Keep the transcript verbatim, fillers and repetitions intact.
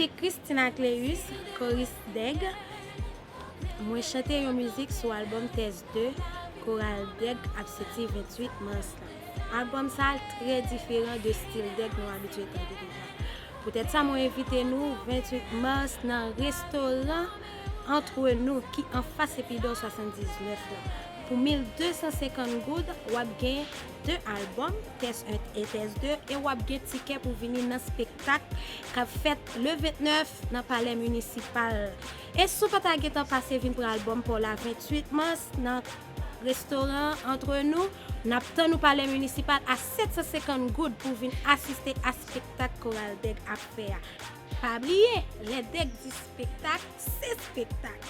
Se Christina Cléus, koris Dèg. Mwen chante yon mizik sou albòm Tès de, Koral Dèg ap soti venntuit mas la. Albòm sa a trè diferan de stil Dèg nou abitye tande deja. Poutèt sa, mwen envite nou venntuit mas nan restoran Entre Nous ki anfas Epidor swasanndiznèf la. Pou mil de san senkant goud, w ap gen de albòm, Tès en e Tès de, e w ap gen tikè pou vini nan spektak k ap fèt le vennèf nan Palè Minisipal. E si w pa ta gentan pase vin pran albòm pa w la venntuit mas nan restoran Entre Nous, n ap tann ou Palè Minisipal a sèt san senkant goud pou vin asiste a spektak Koral Dèg ap fè a. Pa bliye, lè Dèg di spektak, se spektak.